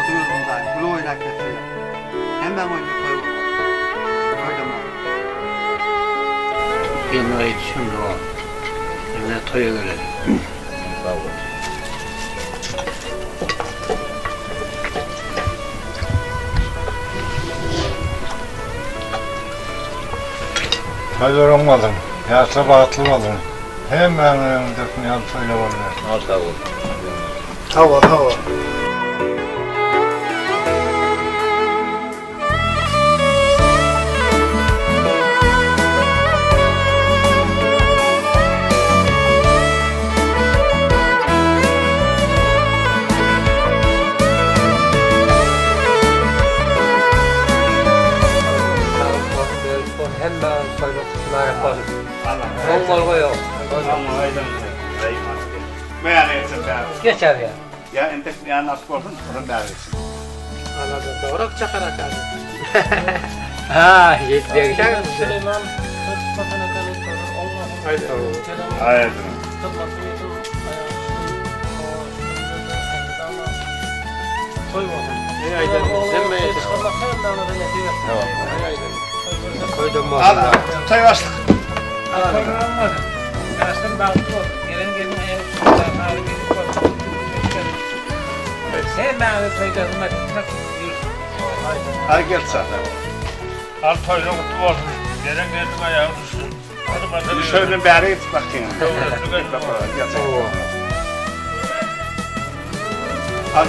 Hyzmaty gördüm daýym. Gülüp oýnap gezseler. Hemmäň öýünde toý bolmaly. Toýdan bolmaly. Gelin aýdyşym ýok. Indi toýa geleli. Sag bol. Toýlar oňmadyn. Ýaşlar bagtly bolsun. Hemmäniň öňünde ýaly toýlar bolsun. Sag bol. Sag bol, sag bol. Geçer ya. Ya entek ya nasip olsun, odan bäri geçsin. Doğru çakar akar. Ha, yetdi. Süleyman Hayır. Al, toý başlyk. Yaşlar bagtly bolsun. Gelen gelin aýagy üstünde, mawy gelin bolsun. Hemmäňize toýda hürmet etmek buyursun. Hadi gel sen. Al toýlar gutly bolsun. Gelen geliniň aýagy düşsün. Hadi Şöyle bäri git bakayım. Gel sen. Al,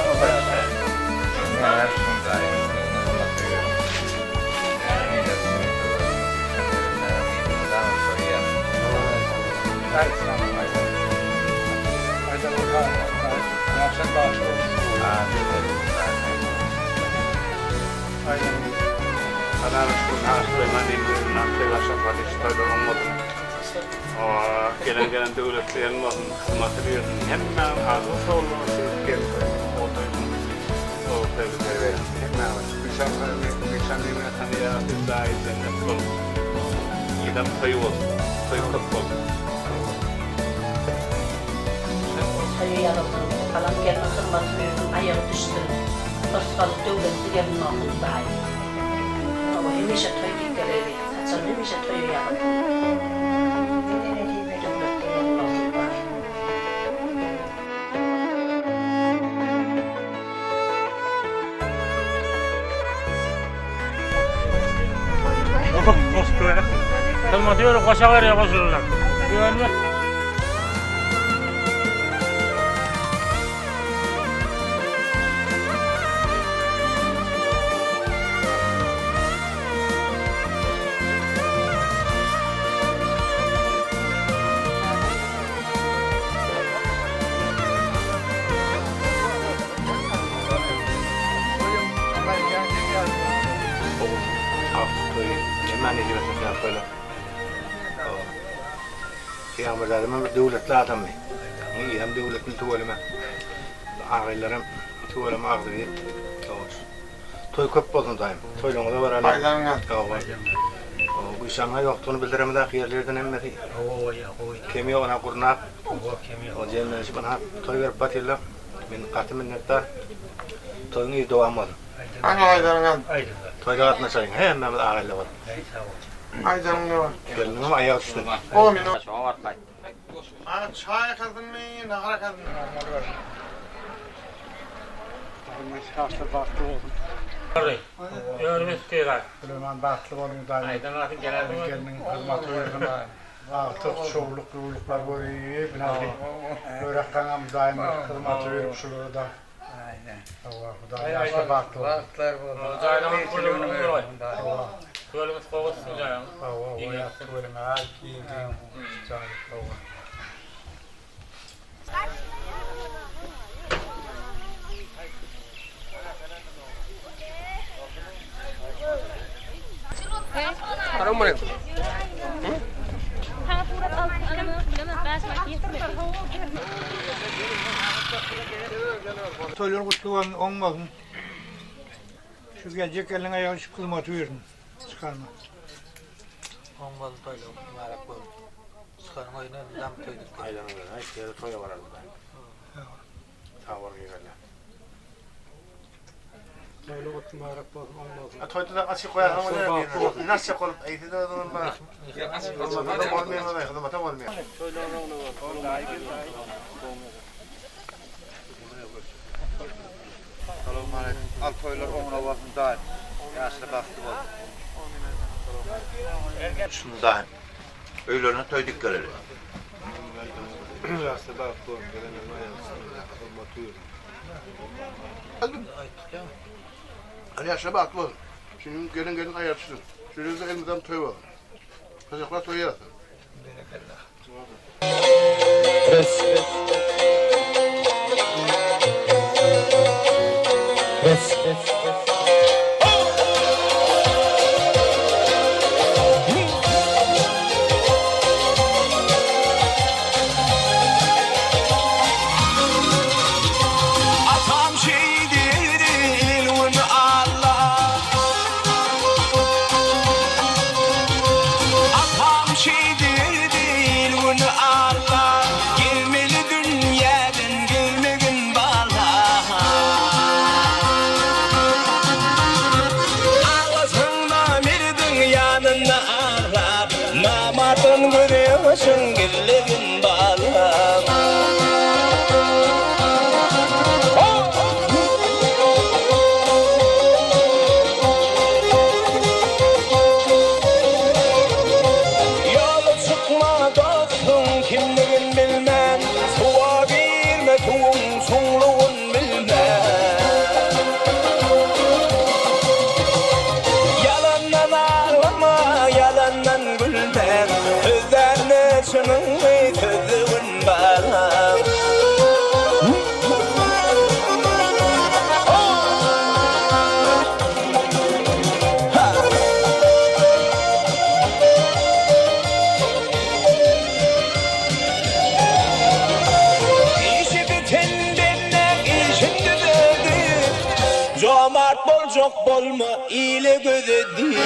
Gelen gelen döwletli gelin bolsun, hyzmaty bersin. Hemmäň arzuw şowlugyny şeýdip gelip, otaýyň. Gülşen tanýar, daýy cennet bolsun. Ýylan toýy bolsun. Toý köp bolsun. Toýa ýazylsyn, alan gelniň hyzmaty bersin, aýagy düşsün, yrsgaly döwletli gelin bolsun Hudaý. Hawa hemişe toý diýip geläýdi, saçam hemişe toýa ýazylsyn. Döwletli gelin bolsun Hudaý. Hyzmaty ýöre goşa berýär goşulylar. Ýöne Agtyk toýy hemmä nesip etsin şeýle toýlar. Pygamberlerimiz bir döwletli adamdy. Hem döwletli tüweleme. Agaýlaram tüweleme agzybir. Toý köp bolsun daýym. Toýlaryňyza baralyň. Aýdanyňa. Gülşaňa ýokdugyny bildiremizak ýerlerden hemmesi. Kemi ýok ana gurnak. O jemlenişip ana toý berip batyrlar. Men gaty minnetdar. Toýuň yzy dowam bolsun. Ana aýdanyňa. Toýda gatnaşaýyň hemmämiz agaýlar bolup. Aýdanyň ne bar? Gelniňem aýagy düşsün. O men Ana çaý kazynmy, nahar kazynmy? Ýöne meskeýär. Süleyman bagtly boluň daýym. Aýdan asyň gelen Gelniň hyzmaty bersin. Bagtly şowluk ýuwluklar görüp, ynha. Görek gaňam daýym hyzmaty berip şulara da. Aynen. Allah Hudaý ýaşlar bagtly bolsun. Bagtlar bolsun. Jaýlaryň Gölümiz gowusyň jaýyň. Hawa, oýap tüweleme, aý, giň giň jaý, hawa. Toýlar gutly bolsun, oň bolsun. Şu geljek gelniň aýagy düşüp hyzmaty bersin. Çykarma. Oň bolsun toýlar mübarek bolsun. Çykaryň öýüne dam toýduk. Aýdanyň aý, şeýle toýa baralım daýym. Sag bol gegenler. Toýlar gutly mübarek bolsun, oň bolsun. Toýda da açyk goýarsyň ony. Nasıl bolup eýse de özüň bar. Hyzmata bolmaýar, hyzmata bolmaýar. Salowmaleýkim. Al toýlar oňuna bolsun daýym. Ýaşly bagtly bol. Şuny daýym. Öýlerine toý dik geleli. Ýaşly bagtly bolsun, gelenleriň aýagy üstünde hormat buyursun. Hadi yaşa bagtly bolsun. Şimdi gelin gelin ayak düşsün. Şöyle de elimizden toy bolsun. Çocuklar toy yarasın. Atam şeýdirdi il-gün Alla Atam şeýdirdi il-gün Alla Gelmeli dünýäden gelmegin bala Aglasaň-da merdiň ýanynda aglap Namartdan gözýaşyň gizlegin balam. Ýola çykma dostuň kimligin bilmän, Suwa girme suwuň çuňlugyn bilmän. Ýalandan aglama, ýalandan gülme, Sözlände çynyňy sözlegin balam. Işi biten benden işin düzeldi, Jomart boljak bolma ile göz edip.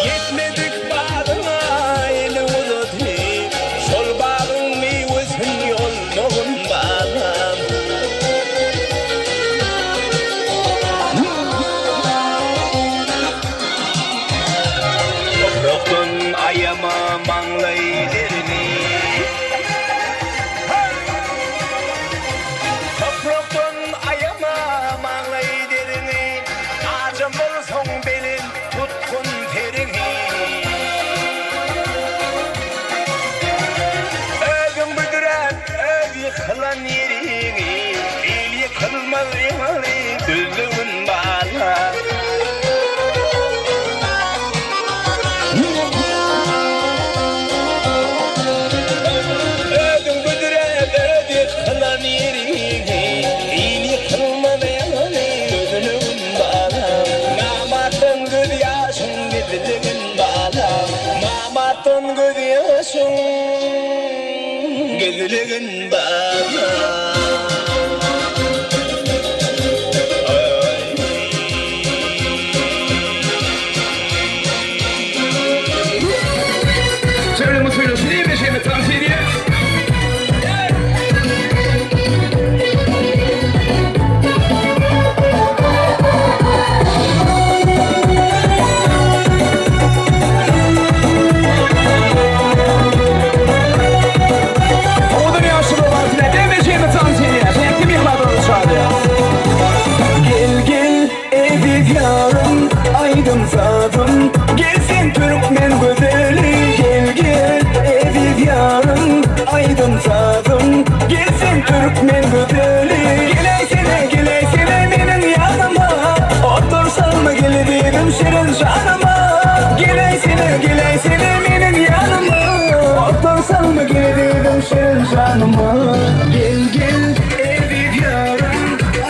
Ýetmedik bagyňa eli uzadyp, Şol bagyň miwesin ýolmagyn balam. Toprakdan aýama maňlaý derini. Toprakdan aýama maňlaý derini, Ajam bolsaň belent tutgun seriňi. Özüň büdräp, öz ýykylan ýeriňi, Il ýykylmaz ýaly düzlügin bala. Özüň büdräp, öz ýykylan ýeriňi, Il ýykylmaz ýaly düzlügin balam. Namartdan göz ýaşyň gizligin balam. Namartdan göz ýaşyň gizligin balam. Gel gel eziz ýarym aýdym sazym Gel sen türkmen gözeli Gel gel eziz ýarym aýdym sazym Gel sen türkmen gözeli Geleýsene geleýsene meniň ýanyma Otursalmy gel ezizim şirin janyma Geleýsene geleýsene meniň ýanyma Otursalmy gel ezizim şirin janyma Gel gel eziz ýarym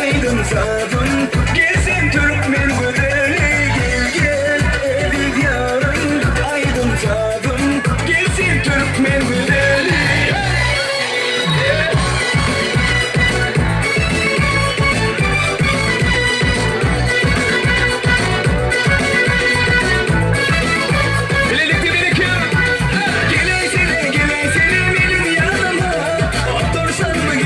aýdym sazym Gel sen türkmen gözeli Gel gel eziz ýarym aýdym sazym Gel sen türkmen gözeli. Bilelikde birlikte Geleysene geleysene meniň ýanyma Otursalmy.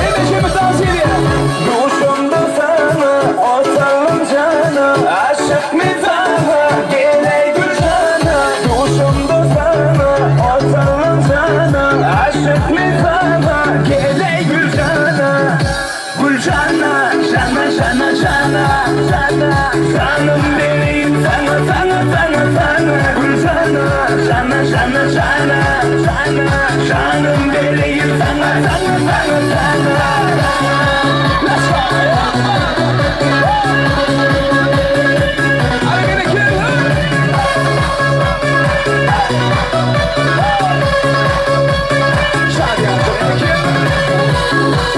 Hemişe dans edýär. Duşamda sana, otagym jana, Aşyk mizana, geleý Güljana. Duşamda sana, otagym jana, Aşyk mizana, geleý Güljana. Güljana, jana, jana, jana, jana, Janym bereýin saňa, saňa, saňa, saňa, Güljana, jana, jana, jana, jana, Janym bereýin saňa, saňa, saňa, saňa. Let's go! I'm gonna kill her! Şadiýan, gonna kill her!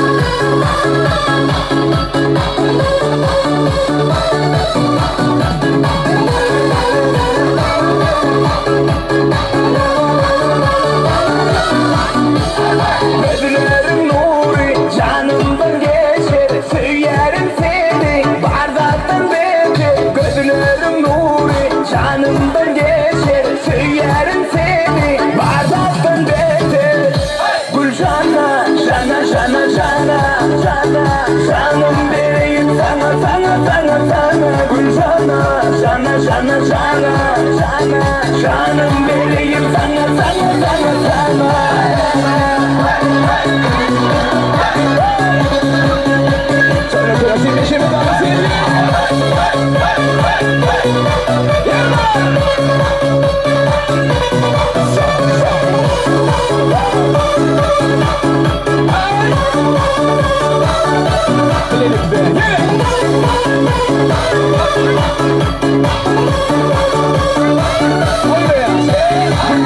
Gözleriň nury janymdan geçer, Söýýärin seni bar zatdan beter. Gözleriň nury janymdan geçer, Söýýärin seni bar zatdan beter. Güljana, jana, jana, jana, jana, Janym bereýin saňa, saňa, saňa, saňa. Güljana, jana, jana, jana, jana, Janym bereýin saňa, saňa, saňa, saňa. Söyle söyle şimdi şimdi dans edin.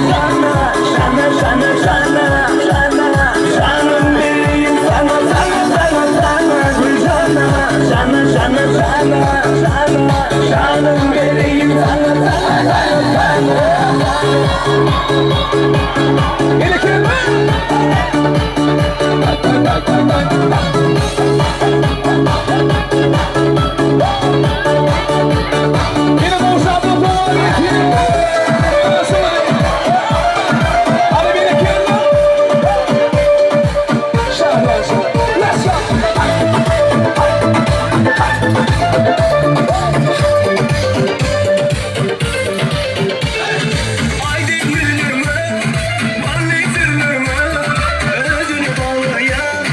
Jana, jana, jana, jana, jana, Janym bereýin saňa, saňa, saňa, saňa. Güljana, jana, jana, jana, jana, Janym bereýin saňa, saňa, saňa, saňa. Yine boşaltma Hadi beni kill. Let's go. Aydın gülürme, ballı sürürme, özünü bağlayan.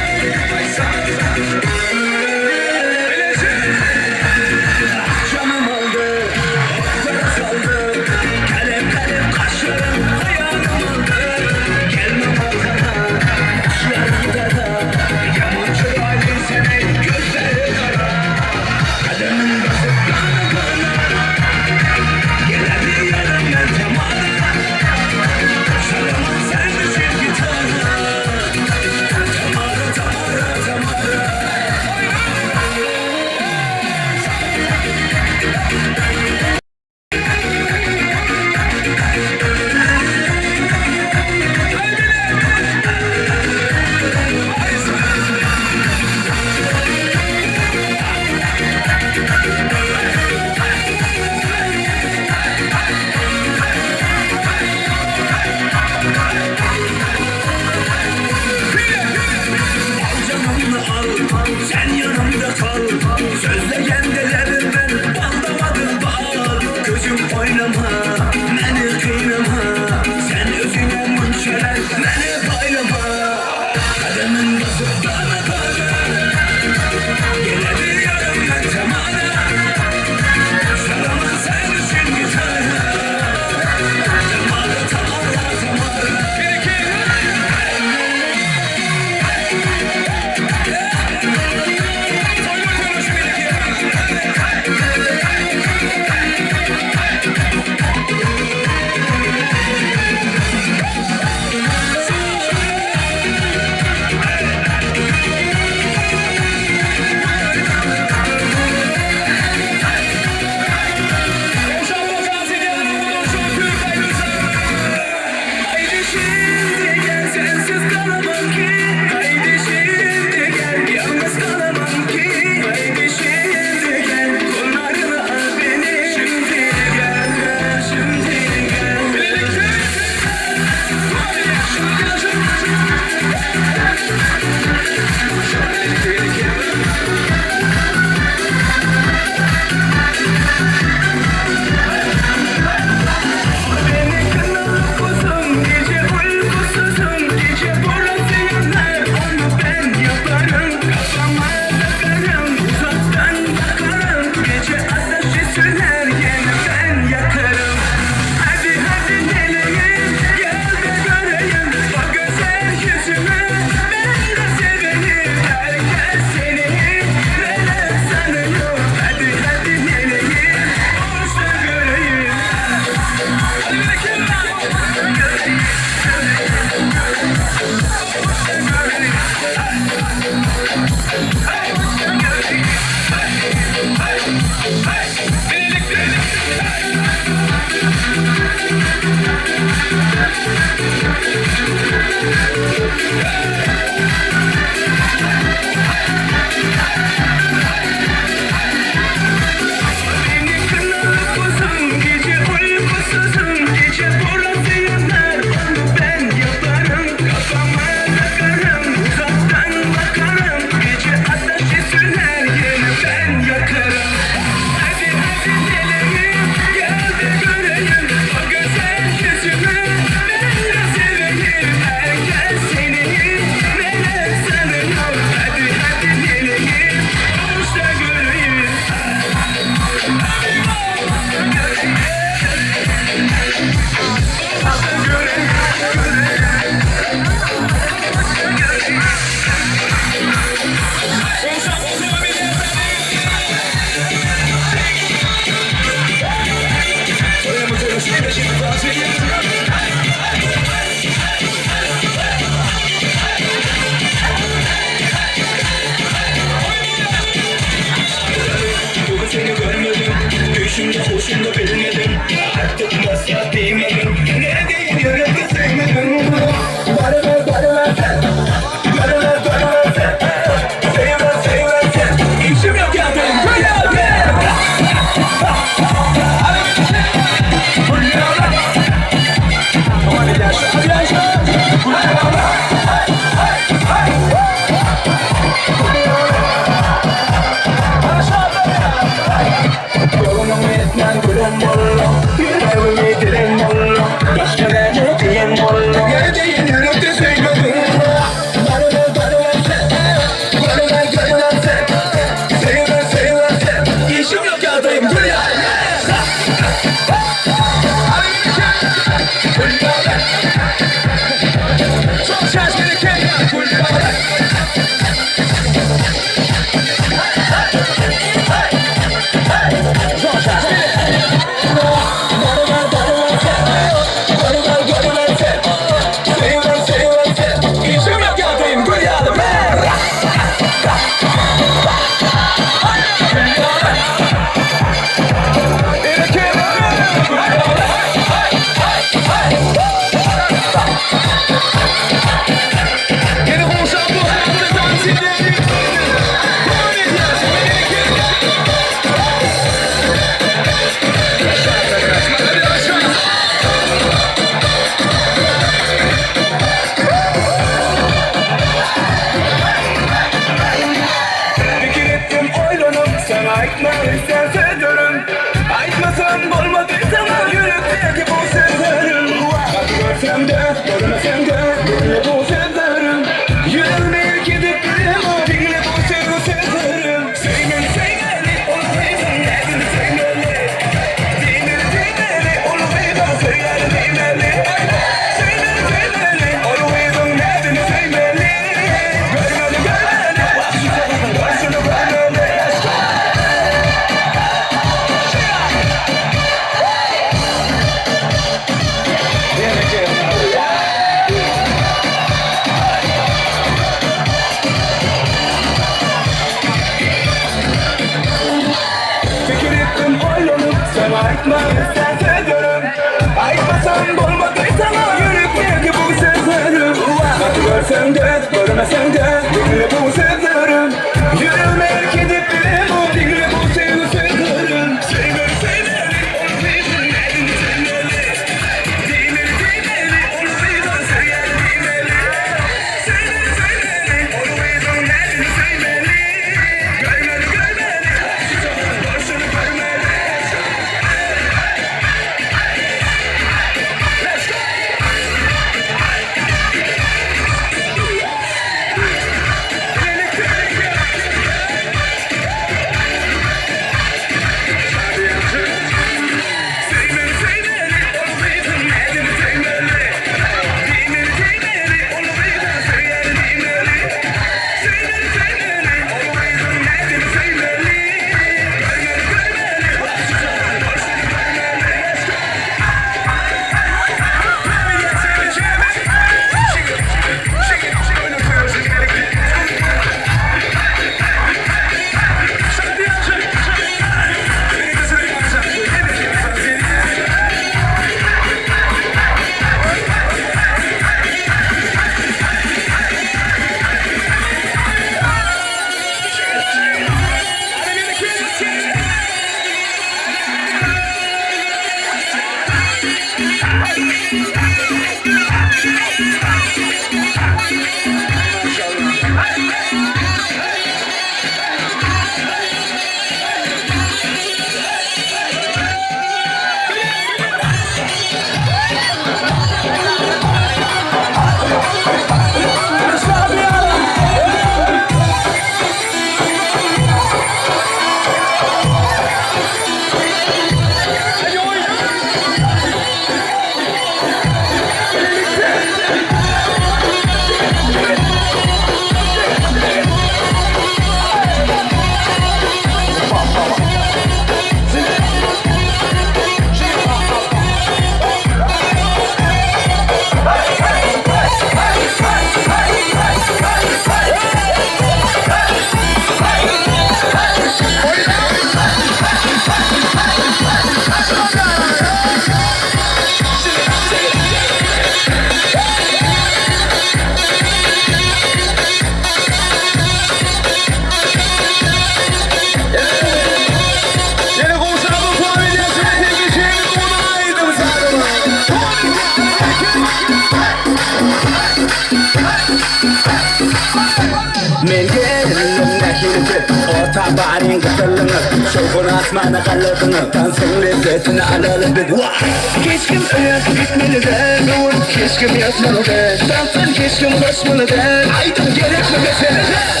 Tabaryň gysylyňyz, şowhuny asmana galdyrdyňyz, Tansyň lezzetini alaly biz, wah! Hiç kim öýe gitmeli däl, bu gün hiç kim ýatmaly däl, Tansdan hiç kim gaçmaly däl, aýdym gerekmi mesele däl.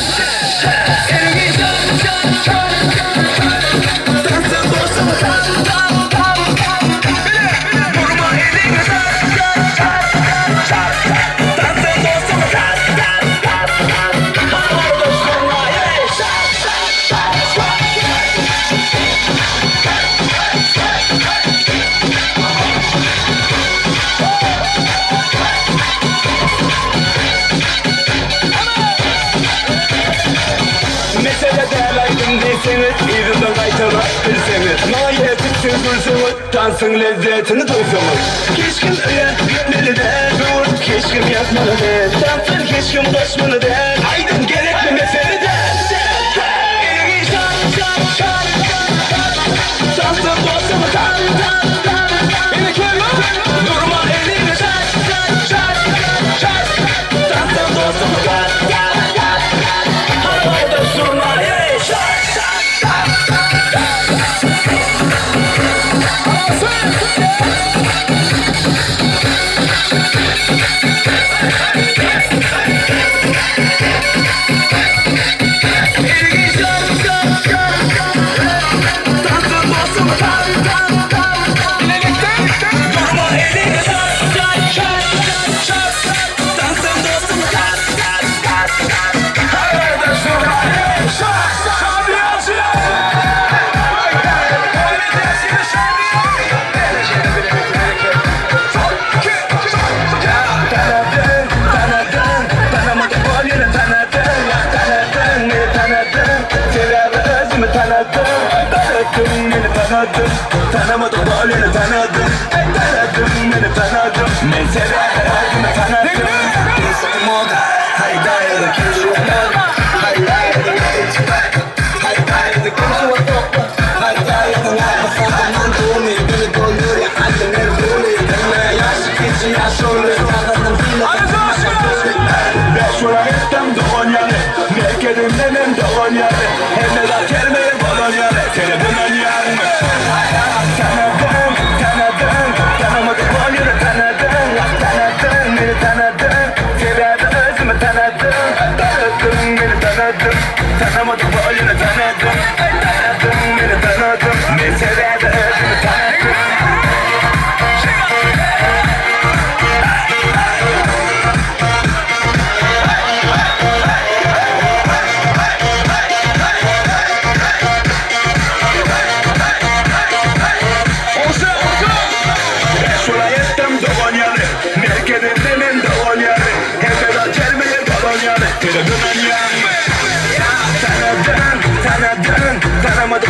Eliňi çal, çal, çal, Tansdan dostuňy tal, tal, tal, Bile, durma eliňi çal, çal, çal, çal, Tansdan dostuňy tal, tal, tal, Habar dostlaryňa, eý, şak, şak, şak, şak. Mesele däl aýdym diýseňiz, yzyndan gaýtalap bilseňiz. Maňa ýetip siz gülseňiz, tansyň lezzetini duýsaňyz. Hiç kim öýe gitmeli däl, bu gün hiç kim ýatmaly däl. Tansdan hiç kim gaçmaly däl, aýdym gerekmi mesele däl. Eliňi çal, çal, çal, tansdan dostuňy tal, tal, tal. Ine kim, durma eliňi çal, çal, çal, çal. Tansdan dostuňy tal, tal, tal. Habarda durma, eý, şak, şak, şak, şak. Eliňi çal, çal, çal, tansdan dostuňy tal, tal, tal. Bilelikde durma eliňi çal, çal, çal, çal. Tansdan dostuňy tal, tal, tal, tal. Habarda durma, eý, şak, şak. Tanadyn, tanadyn, tanamadyk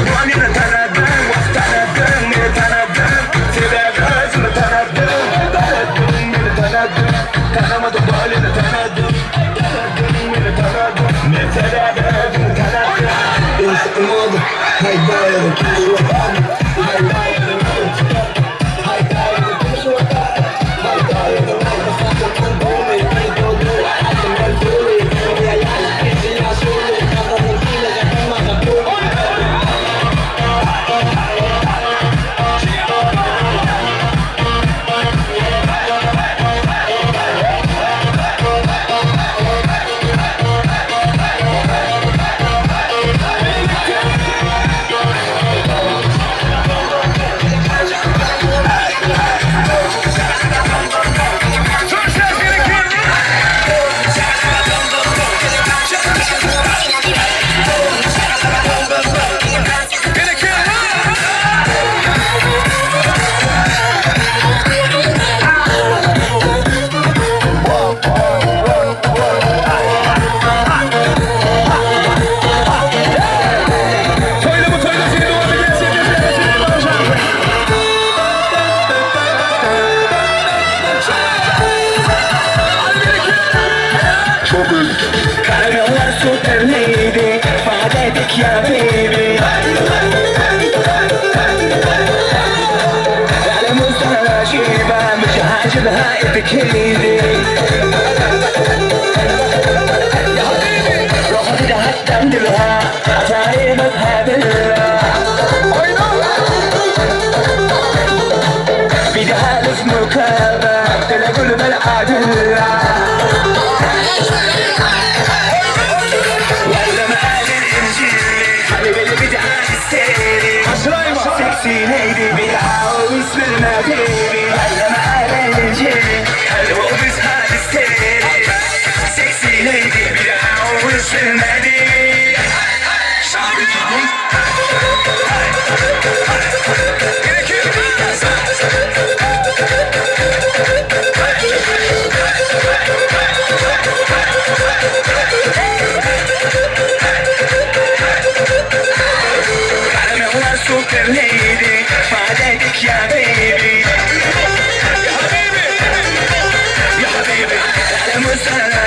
bol ýene tanadyn, Tanadyn, meni tanadyn, sebäbi özümi tanadym, Tanadyn, meni tanadyn, tanamadyk bol ýene tanadyn, Tanadyn, meni tanadyn, men sebäbi özümi tanadym.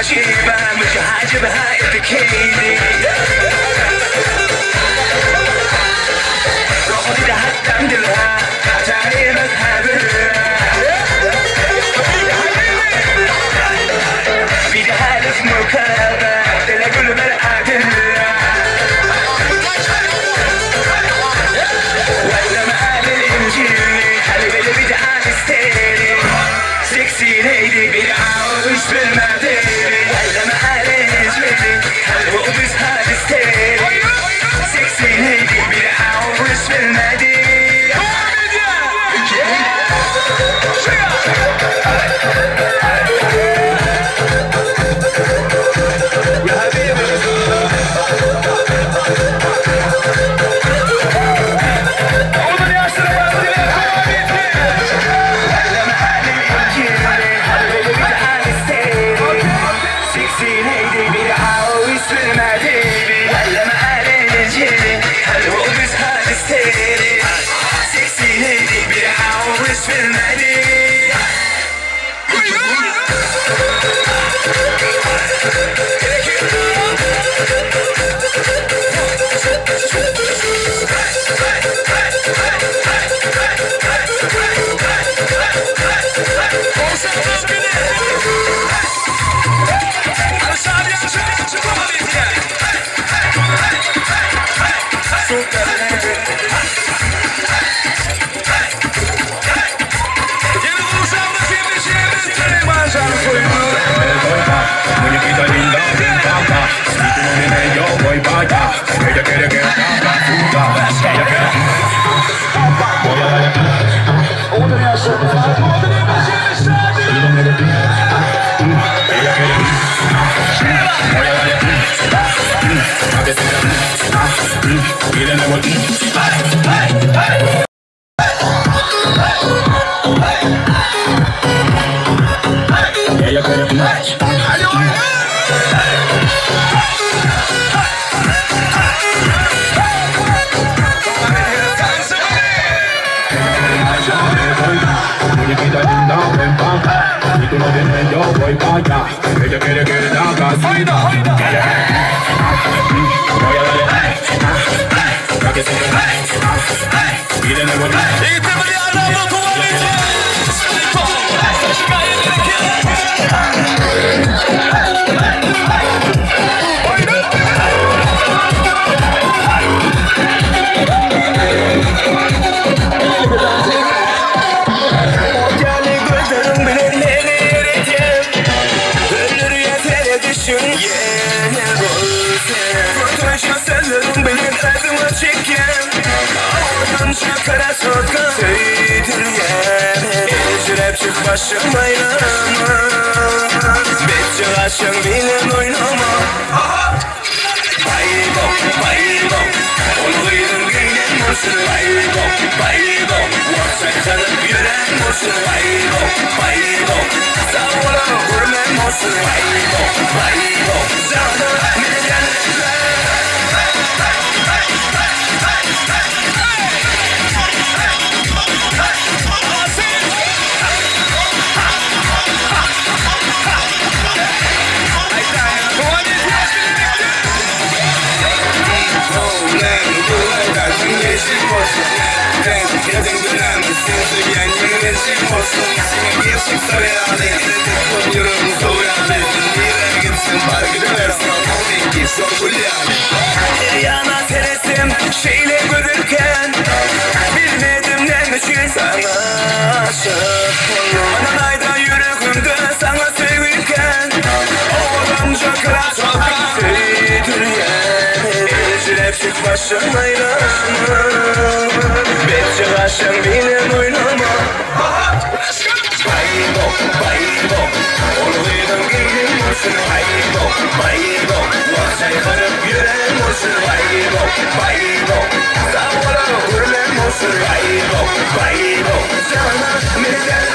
عجيبة مش عاجبها البكيني روحي ده هتعملها هتعيبها بيدها لف مكابة تلاقوا المرأة ولا مقال الانجيلي قلبي اللي بدعا مستيري سكسي ليدي بدعا وش بالمديري ولا مقال الانجيلي وقبسها مستيري سكسي ليدي بدعا وش بالمديري يا حبيبي Muñequita linda, me encanta. Si tú no vienes, yo voy pa' allá. Ella quiere que haga puta. Ella quiere. Voy a darle. Ella quiere. Voy a darle. Pa' que se Y de nuevo. Ella quiere. Muñequita linda, ven pa' acá. Si tú no vienes, yo voy pa' allá. Ella quiere que le haga así. Ella quiere. Voy a darle. Pa' que se Y de nuevo. Başım aylama Betçe aşın bilen oynama Baybo, baybo Olguydun giyden olsun Baybo, baybo Varsa tanıp yüren olsun Baybo, baybo Sağ olun görmem olsun Baybo, baybo Zahra milyen Yana teresim şeyle görürken Bilmedim neymişim sana aşık oldum Anayda yüreğimde sana sevgiyken Oğlanca kral Ecrep başım aylama Betçe başım bile oynama Baybo, baybo Olguydum giydim olsun Baybo, baybo Varsa yürem olsun Baybo, baybo Sağ olun hürmem olsun Baybo, baybo Sana millet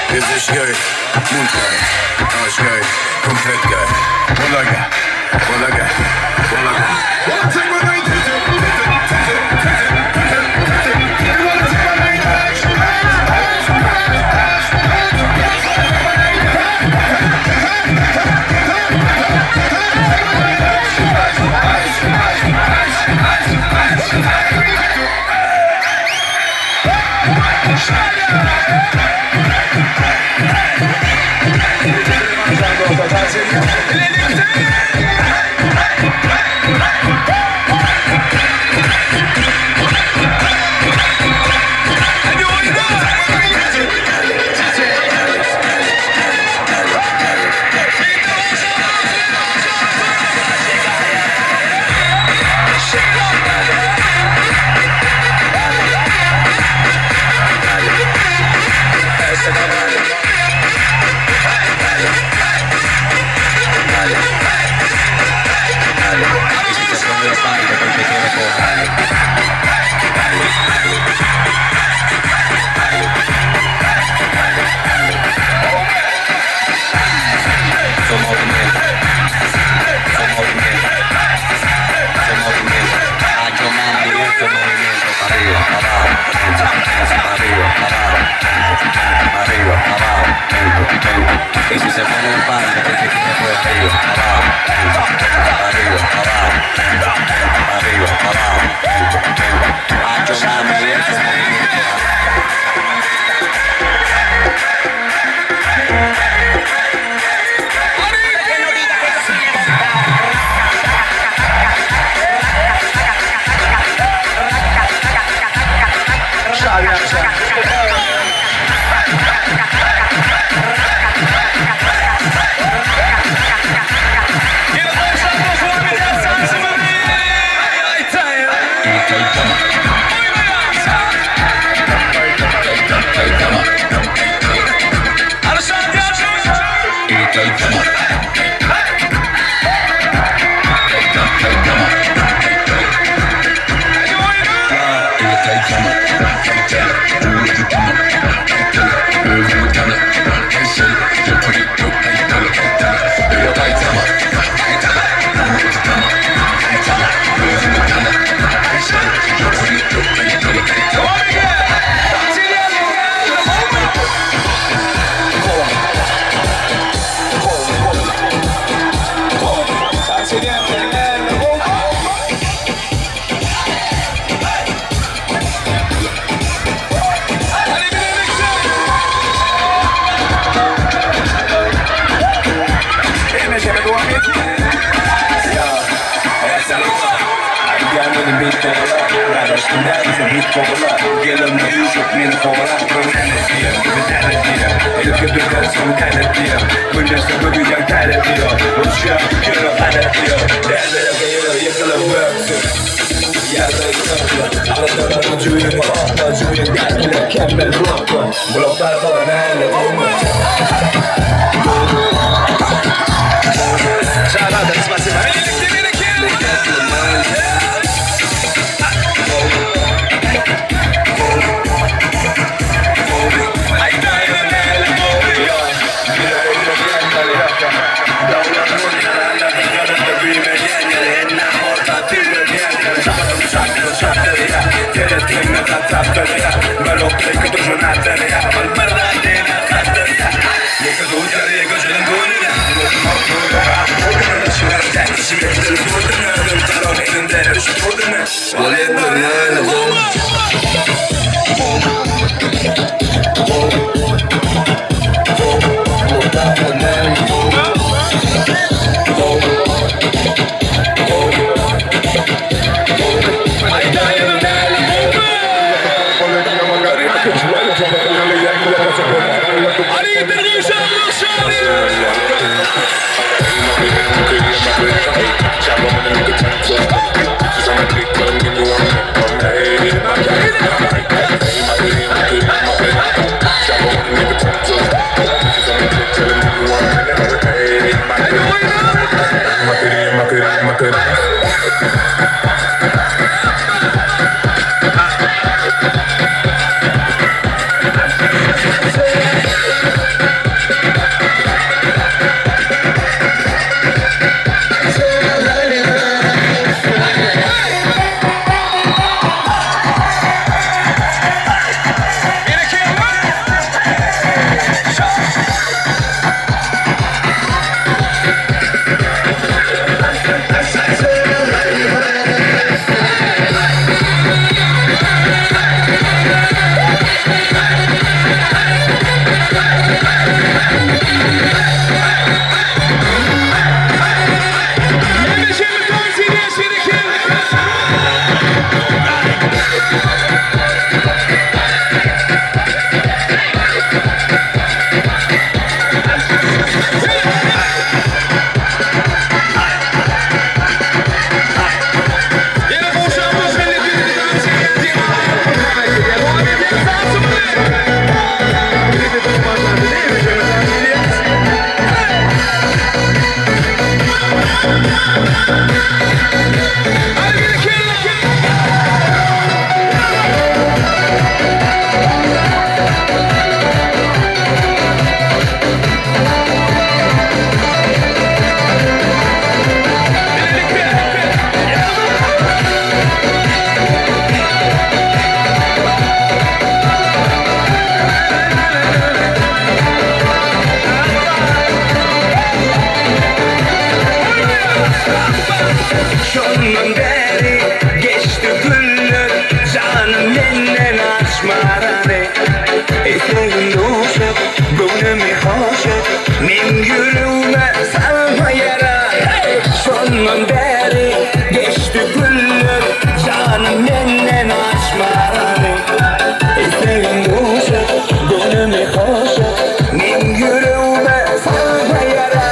Gesicht geil, Mund geil, Arsch geil, komplett geil. Voila geil, voila geil, voila geil. Şondan bäri geçdi günler Janym menden açmarany Etegim duşup, göwnümi hoş et Meň ýüregime salma ýara Şondan bäri geçdi günler Janym menden açmarany Etegim duşup, göwnümi hoş et Meň ýüregime salma ýara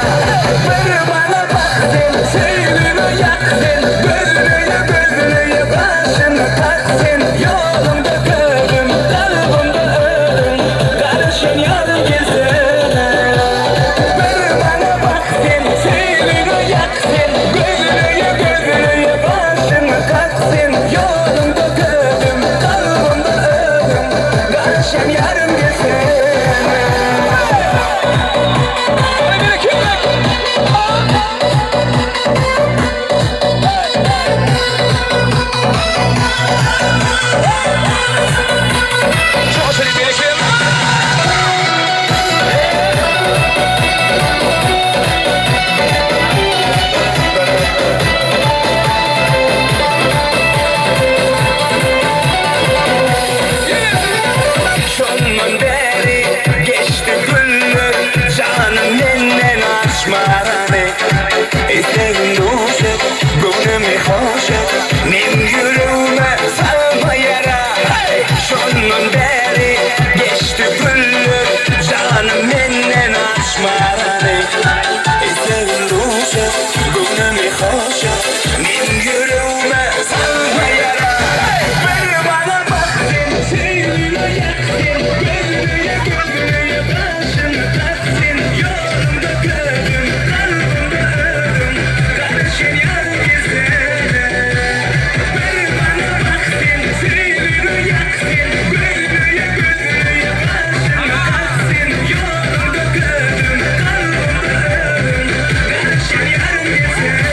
Bir maňa bak sen, söýgüme ýak sen Gözleýe gözleýe başymy kak sen Ýoluňda közüm, kalbymda özüň Garaşan ýarym gelsene Bir maňa bak sen, söýgüme ýak sen Gözleýe gözleýe başymy kak sen Ýoluňda közüm, kalbymda özüň Garaşan ýarym gelsene. Şondan bäri geçdi günler Janym menden açmarany Etegim duşup, göwnümi hoş et Meň ýüregime salma ýara Şondan bäri geçdi günler Janym menden açmarany Etegim duşup, göwnümi hoş et Meň ýüregime salma ýara Bir maňa bak sen, söýgüňe ýak sen Gözleýe gözleýe başyňy gak sen Ýoluňda közüm, kalbymda özüň Garaşan ýaryň gelsene Bir maňa bak sen, söýgüňe ýak sen Gözleýe gözleýe başyňy gak sen Ýoluňda közüm, kalbymda özüň Garaşan ýaryň gelsene.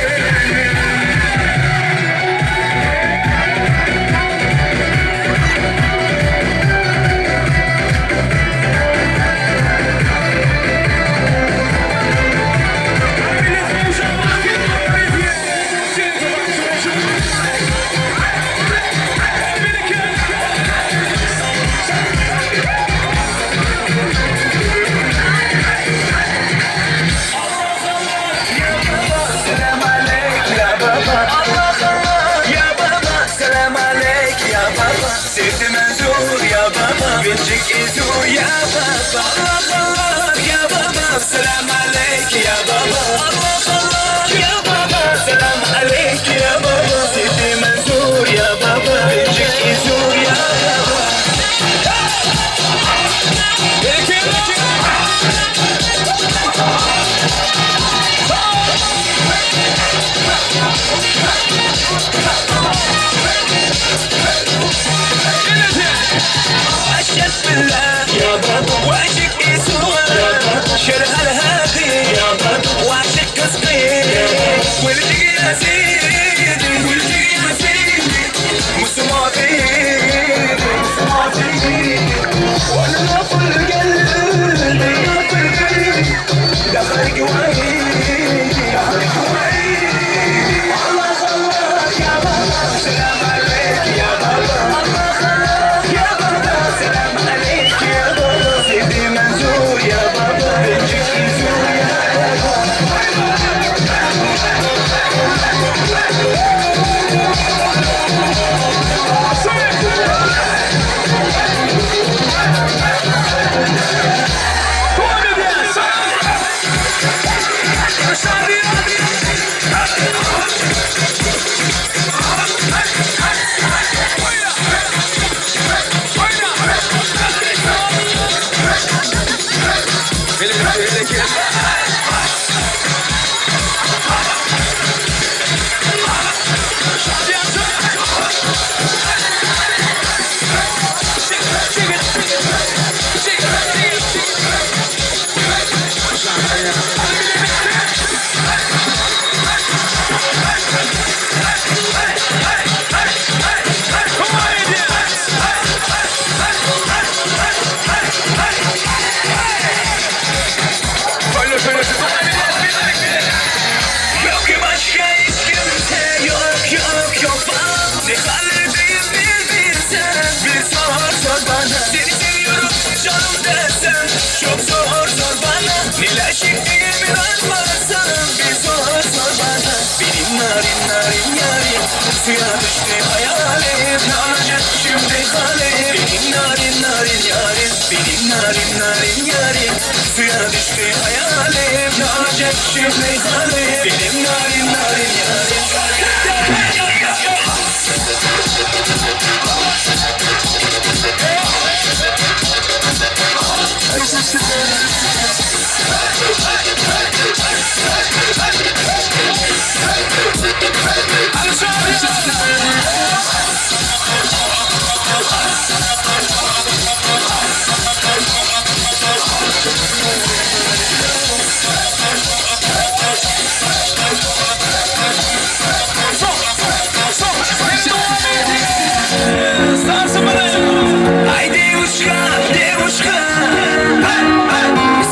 Ay devuşka, devuşka.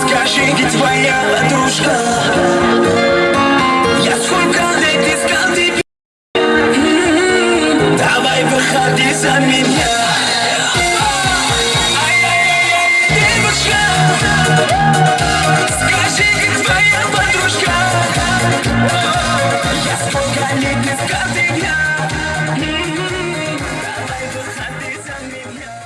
Скажи, твоя